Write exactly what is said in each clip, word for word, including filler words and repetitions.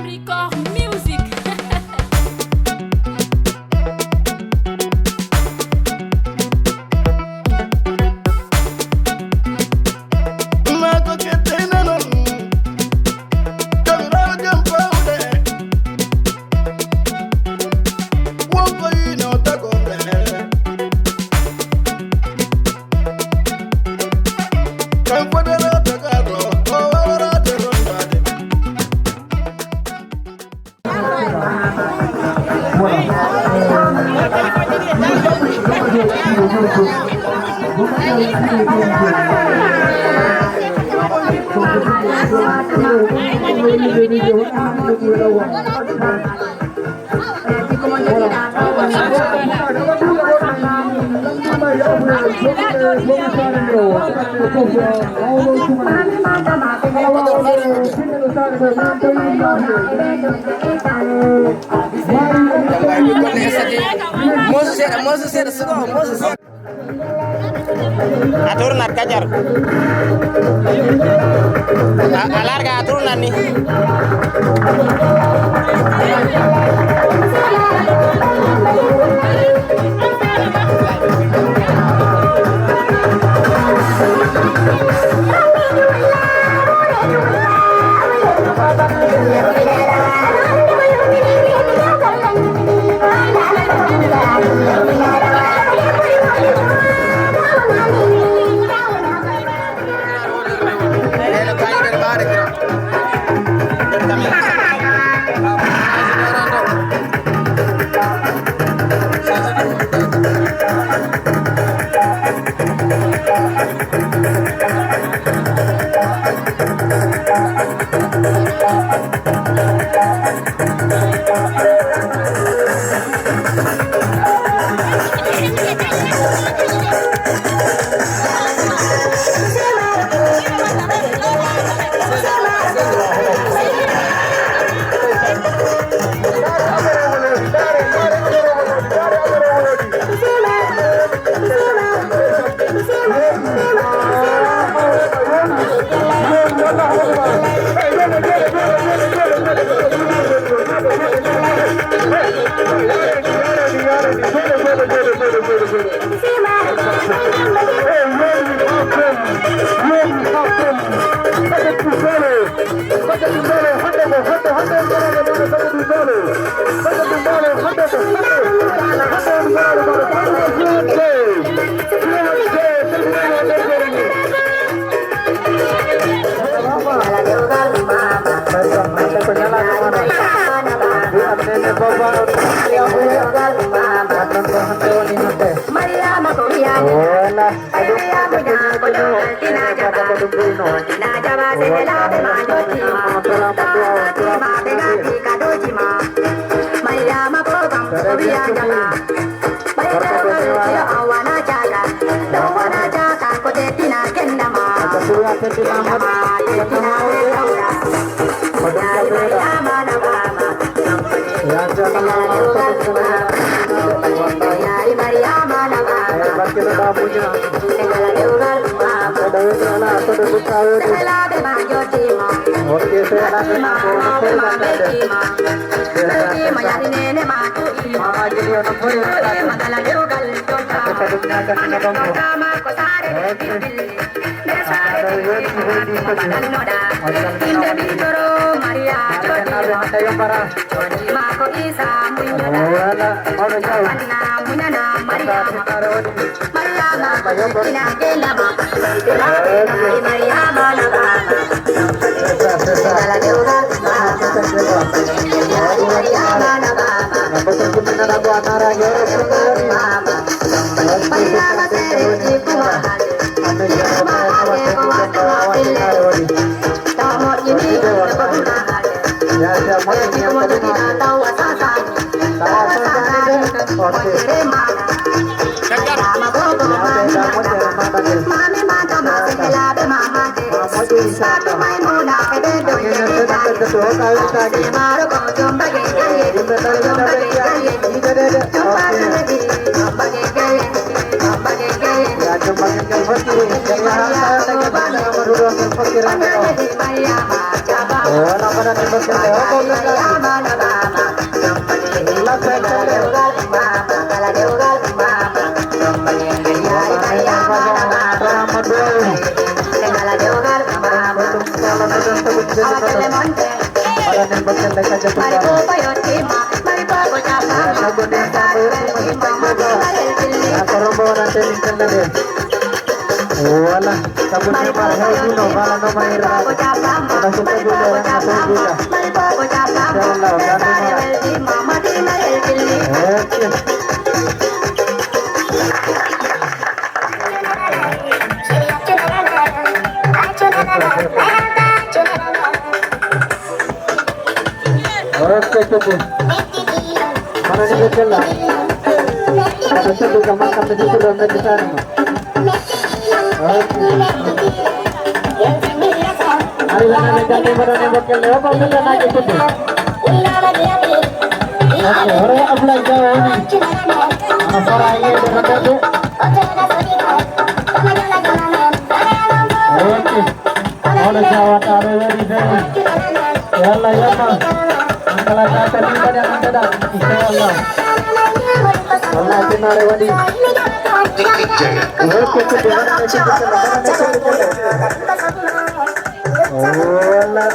Record Music. Mooso seeɗa, mooso seeɗa, suka o, mooso seeɗa. A tournat, kacar. A, a larga, a tournat ni. Mariama ko wiya, Mariama ko tina jaba, tina jaba, se la be ma joti ma, tima be ga pi ka doji ma. Mariama ko kam ko wiya jaba. Mariama ko wiya awana jaga, do wana jaga ko te tina kenda ma. Kenda ma, te tina kenda ma. Inde mi joro Maria jodi ma, jodi ma ko Isa muññoɗa. Anna muñana Mariama. Mariama ko ina gendama. Mariama na baba. Ala dewgal baba. Mariama na baba. Mariama sere jikuma. Wala pada ni betul. Oh, betul. Wala pada ni betul. Wala pada ni betul. Wala, sabu neema hewtuno, wala no mayra. Ana so tawi ɗo, ana so juuta. Inshallah, gardema. Okay. Ok, Tete. Mana ni betul lah. Ada satu kamar kami di sudah meditasi. Ok. Ari lana le jate mana ni betul lah. Apa betul lagi Tete? Ok, orang apply jauh ni. Apa lagi ada betul? Ok. Wala jawata aɗa waɗi de. Yo Allah yamma. An kala ka ko ni mbaɗa an daɗa. Inshallah. Wallahi tinare waɗi. Wokko kudde waɗane kudde kala waɗane kudde kala. Wala.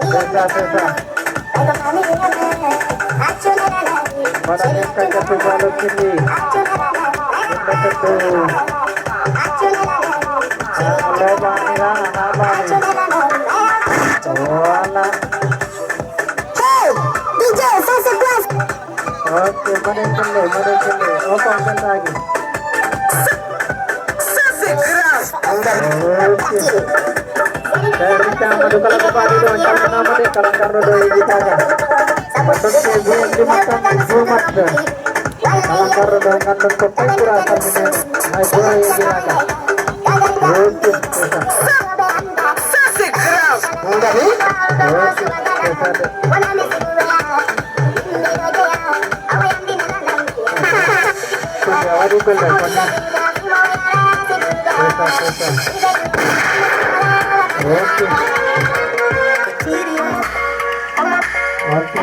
C'est ça, c'est ça. Mana ni kaka tubalo kini. Kaka tu. Alo bani, alo bani. Wala. Hey, D J, ça c'est quoi ça? Ok, mana kele, mana kele. Opa kandagi. Ça, c'est grave. Ok. Eh, Rita, madu kala ko faɗi ɗo, calminama de, kala garɗo ɗo e yitaka. Ɗon ke buum limat tan, buumat. Kala garɗo ɗo, gandon ko pingura salminema. Hay goto yejiraka. Ok, c'est ça. Ça, c'est grave. Ok, c'est ça de. Kuja, waɗi golle, ko nan. C'est ça, c'est ça. Ok. Ok.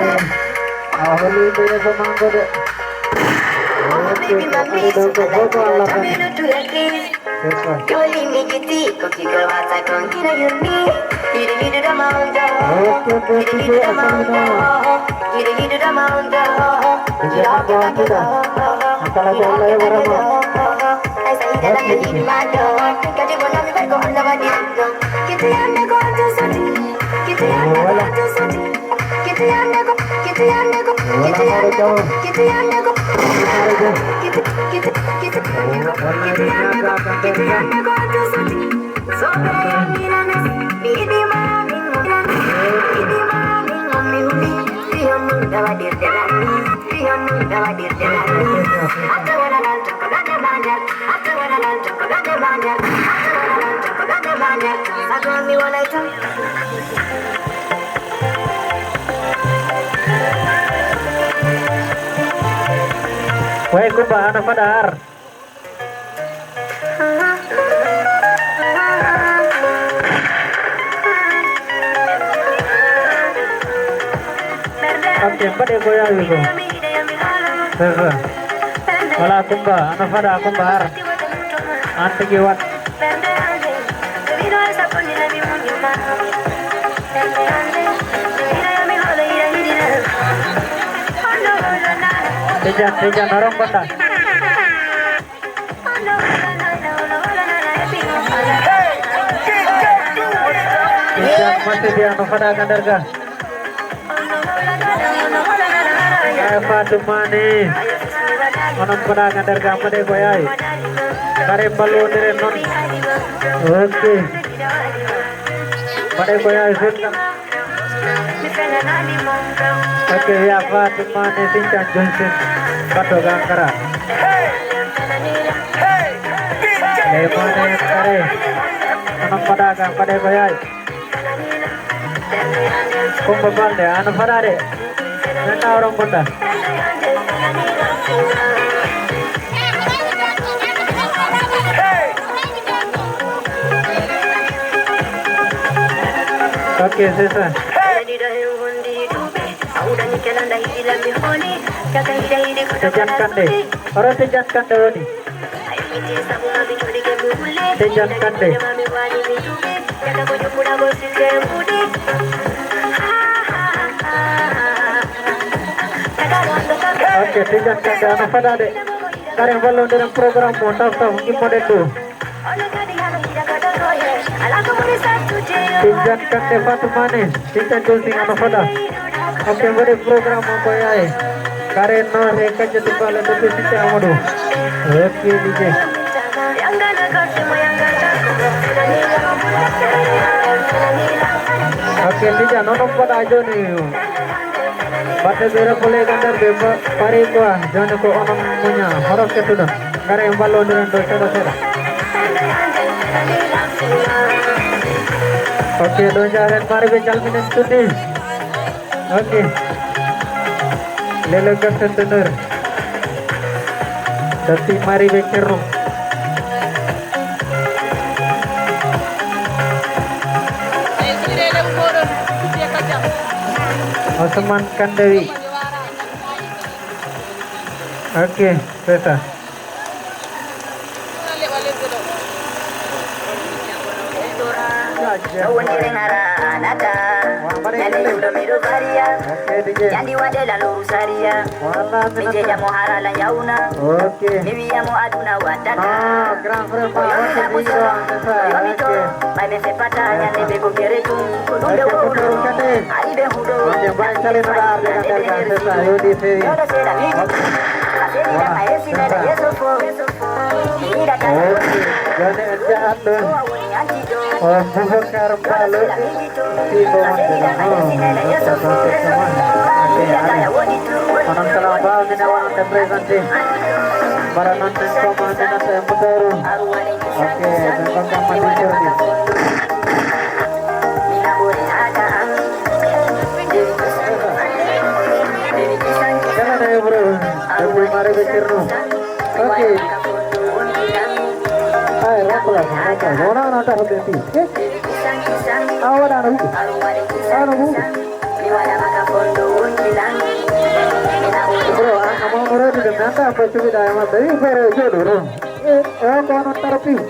A holi ɓe yeeso mango de. Ok, ko ɓuri ɗo ko goto Allah tan. C'est ça. Ok, Tete, a salminama. Ije ko battuɗa. A kala ko Allah e warama. Wala. Wala hoore jawo. Hoore jawo. Wala ni naga kan tan. Way Kumba, ana fada ar. Ok, mbaɗe ko yaawi ko. C'est ça. Wala Kumba, ana fada Kumba ar. An tigi wat. Tijan, Tijan, no ronkoɗa? Tijan, masidiya, no fada ka nder ga. Ay, Fatou Mané. Onon mbaɗaaka nder ga, mbaɗe ko yaay. Kare mballondiren noon. Ok. Mbaɗe ko yaay sunna. Ok, ya Fatou Mané Sincan Johnson. Bato Gangara. Ley Mané kare. Onon mbaɗaaka, mbaɗe ko yaay. Kumba Balde, ano fada de. Nana oron bunda. Ok, c'est ça. Tijjani Kande. Oro Tijjani Kande woni. Tijjani Kande. Ok, Tijjani Kande, ano fadade. Karen wallondiren programme mo, taw taw, gimmoɗen ɗo. Tijjani Kande Fatumane, Tijjani Johnson ano fada. Ok, mbaɗe programme o ko yaye. Kare no he kajja to bala to to Tijjani Amadou. Ok, D J. Ok, Tijjani, nono mbaɗa joni. Batte ɓe reppole gandar ɓe pa-, pari quoi. Joni ko onon muña. Horo kettuɗon. Ngara en mballondiren ɗo seeɗa seeɗa. Ok, ɗo jaren mari ɓe calminen tuddi. Ok. Lelo garten d'honneur. Datti mari ɓe kerro. Ousmane Kandawi. Ok, c'est ça. Wondiren hara nata. Ñande ɗum ɗo miɗo fariya. Yandi waɗe la loru sariya. Mi jeja mo hara la yawna. Mi wiya mo aduna wattata. Grand frère, ma wonde ɗiɗo, c'est ça. Ok. Ɓay ɓe seppata ñande ɓe ko gere tum. Ko ɗum ɓe wowlo. Ari ɓe huɗo. Ok, mbaɗen calinoɗo arde ka nder ka, c'est ça. Yodi fewi. Voilà. C'est ça. Ok, joni en jahat ɗon. O Boubacar Balo, fiiɗo wonde ɗon. Non, non, non, non, non, non. Ok, allez. Onon kala mbawmi ne wonande présenté. Mbaɗa noon min koma minata e motoro. Ok, min ngokka ma ɗi jorɗi. Kala na e bro. Debbo mare ɓe Ceerno. Ok. Ay, remplace, remplace. Wona, wona, tato ɓe fi. Eh? A waɗano huɗo. Ano huɗo. Bro, an, a mawno rewtude, mi annda ko cuɓiɗa e maɓɓe. Wi, bro, jooɗo, bro. Eh, eh, ko onon tara piw.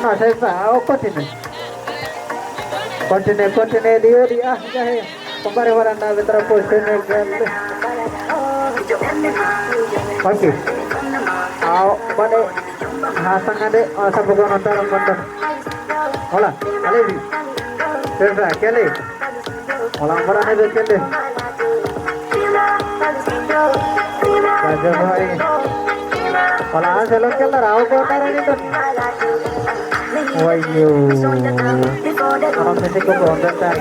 Non, c'est ça, o continue. Continue, continue, ɗi yooɗi, ah, jahe. Ko mbare waɗanɗaaɓe drapeau Sénégal. Ok. Aw, mbaɗe haa saŋa de, on sabu ko onon tan on ngonɗon. Voilà, allez-y. C'est ça, kele. Voilà, mbaɗa ne ɓe kele. Jaajëf waay. Voilà, an selo kellara, o ko darani ɗon. Wayyo. Onon mi sikko ko on dartani.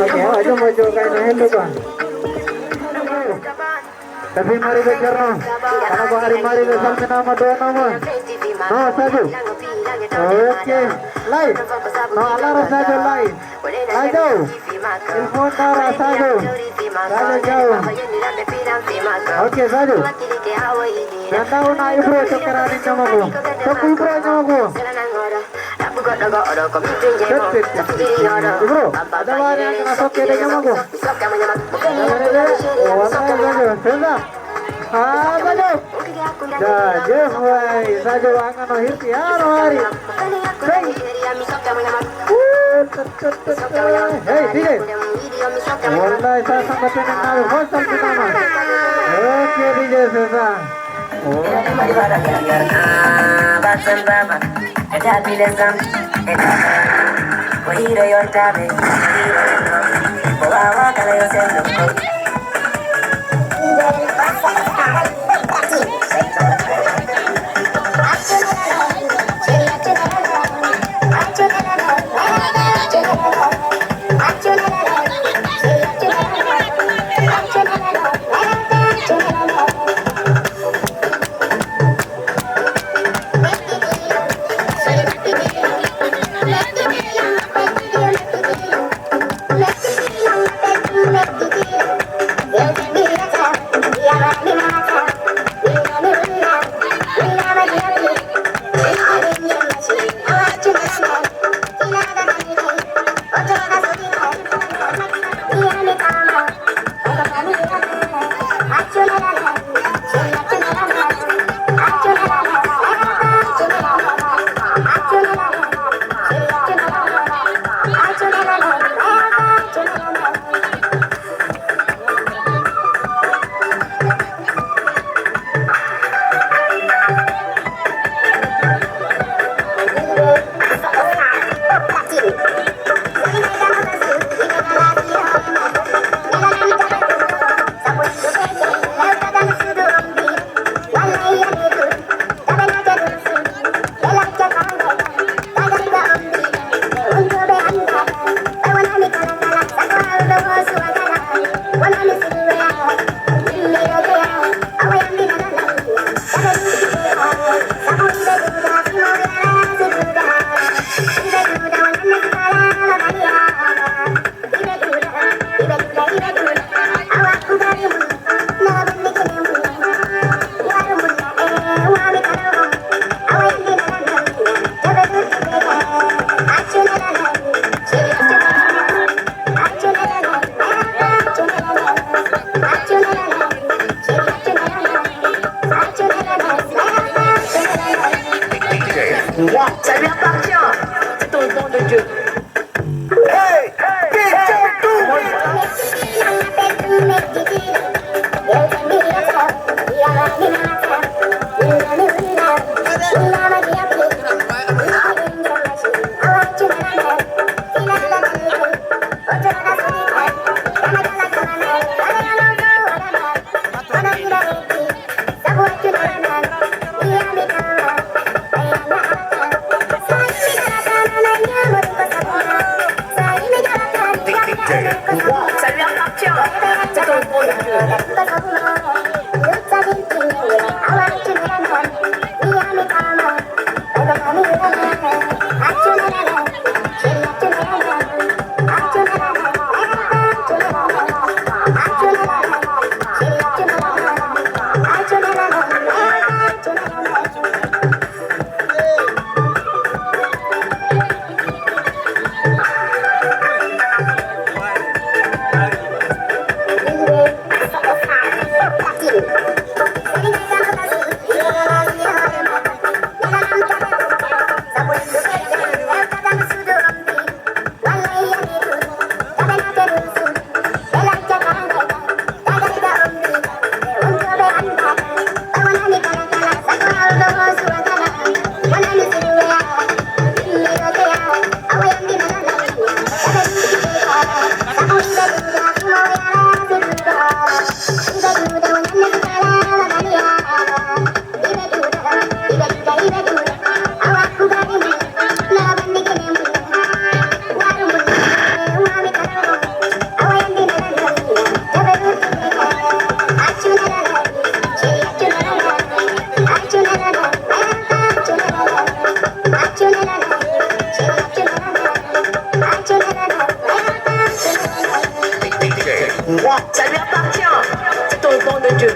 Ok, o jomo jogayno hello quoi. Tafi mari ɓe Ceerno. Kala ko ari mari ɓe salminaama, doonama. No, Sadio. Ok. Lay. No, a laara Sadio Lay. Lay Diaw. Il faut ndara Sadio. Sadio Diaw. Ok, Sadio. Nanda wona Ibro tokkarani ñamago. Tokku Ibro ñamago. Ibro, aɗa wawi an kana sokkede ñamago. Wallahi Sadio, c'est ça. Ah, Sadio. Jaajëf waay, Sadio, an no hirti, haa no hari. Sey. Wuu, tut, tut, tut, tut. Hey, D J. Wallahi, sa samba tenen naɓe fof salminama. Ok, D J, c'est ça. Ça lui appartient. C'est un don de Dieu. Ça lui appartient. C'est ton bon Dieu. Ça lui appartient. C'est ton don de Dieu.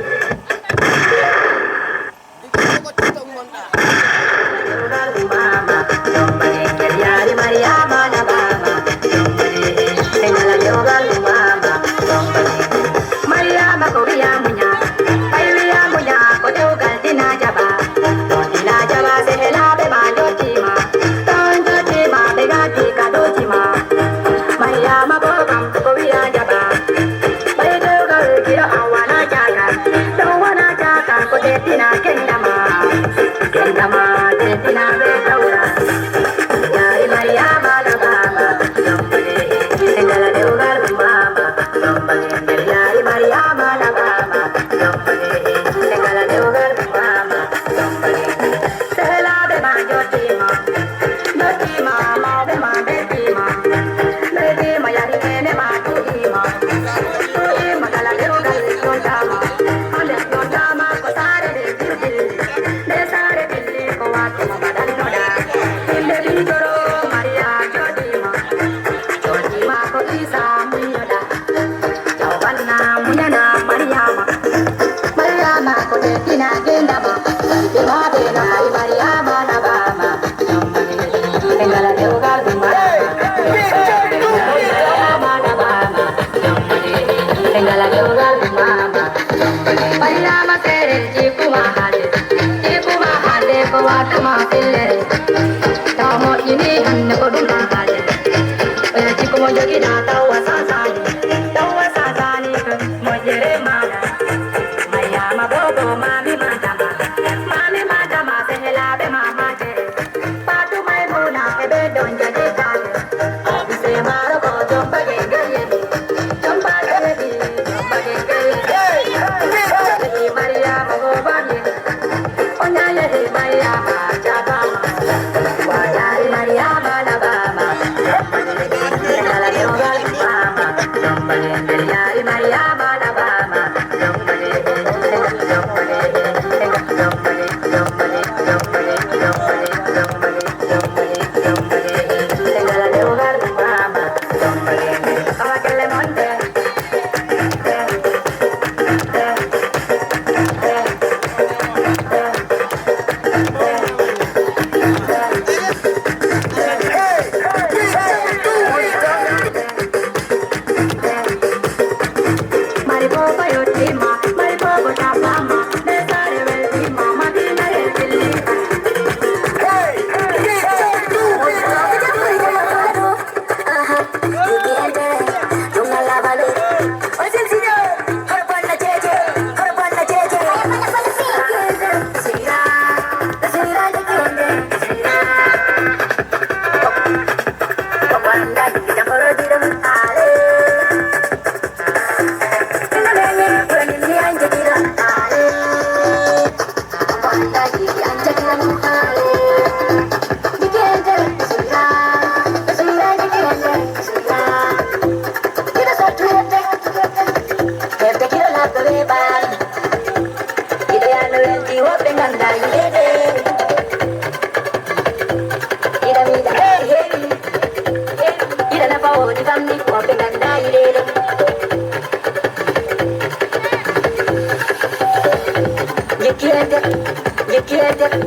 Jikki entere.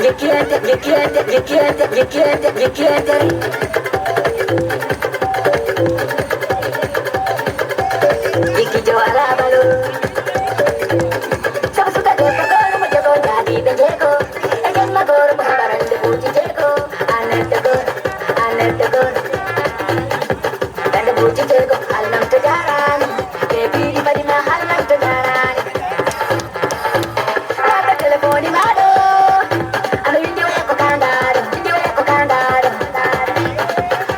Jikki enter, jikki enter, jikki enter, jikki enter, jikki enter. Jikki jo alaa balo. Sabu suka debbo gooto mo jogo njaaɗiiɓe njeego. E jemma gooro mo heɓa rande buuji jeego. Anette gooro, anette gooro. Rande buuji jeego, halnam to jaaraani. Ɓe piiri mbaɗi ma halnam to jaaraani. Laɓa telefoni ma ɗo. Ano windi o yakko kandaɗo, windi o yakko kandaɗo.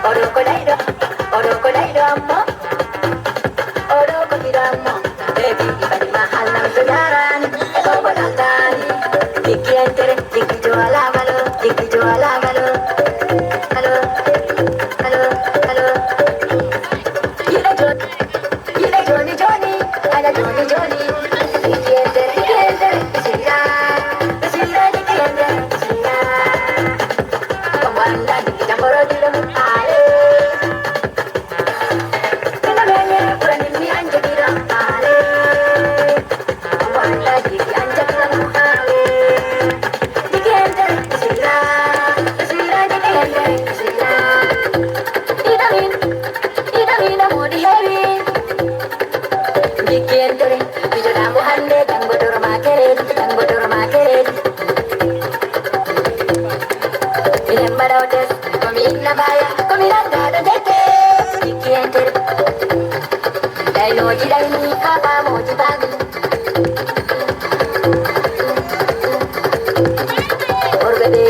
Oɗo ko leyɗo, oɗo ko leyɗo ammo. Oɗo ko ɓiɗo ammo. Ɓe piiri mbaɗi ma halnam to jaaraani. E bobo ɗaltaani. Jikki entere, jikki jo alaa balo, jikki jo alaa balo. Balo, balo, balo. Yiɗa jo- Yiɗa jooni jooni, aɗa jooni jooni. Jikki entere, jikki entere, bismillah. Bismillah, jikki entere, bismillah. Ko mo anndaa jikki jamboro ɗiɗo mum aale. Ɗiɗo meññe ɓurani mi an jogiɗo aale. Ko mo anndaa jikki an jogiɗo mum aale. Jikki entere, bismillah. Bismillah, jikki entere, bismillah. Ɗiɗo min, ɗiɗo min, a moɗi heewi. Jikki entere, mijoɗa mo hannde, janngo doro ma kereedi, janngo doro ma kereedi. Minen mbaɗa o test, ko mi inna baya, ko mi ranngaɗo jekke. Jikki entere. Ɗaynooji ɗayni, haa paamooji paami. Worɓe ɓe,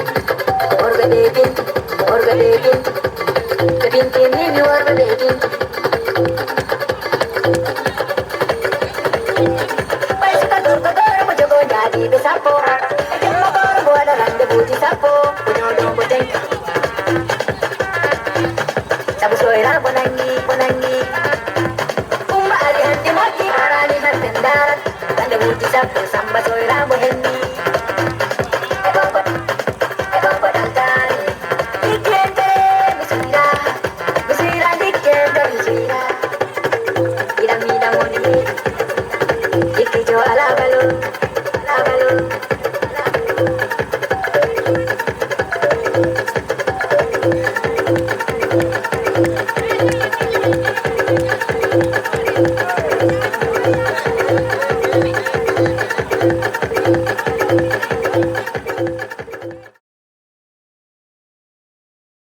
worɓe ɓe pinti, worɓe ɓe pinti. Ɓe pinti ni mi worɓe ɓe pinti. Ɓay suka gorko gooro mo jogo njaaɗiiɓe sappo. E jemma gooro mo waɗa rande buuji sappo. Ko ñooɗo mo tenki. Sabu soyra mo nangi, mo nangi. Umma ari hande moƴƴi, arani hande ndarat. Hande wuuji sappo, Samba soyra mo henni. E boko, e boko ɗaltani. Jikki entere, mi suyra. Mi suyra, jikki entere, mi suyra. Iɗam, iɗam woni mi. Jikki jo alabalo, alabalo.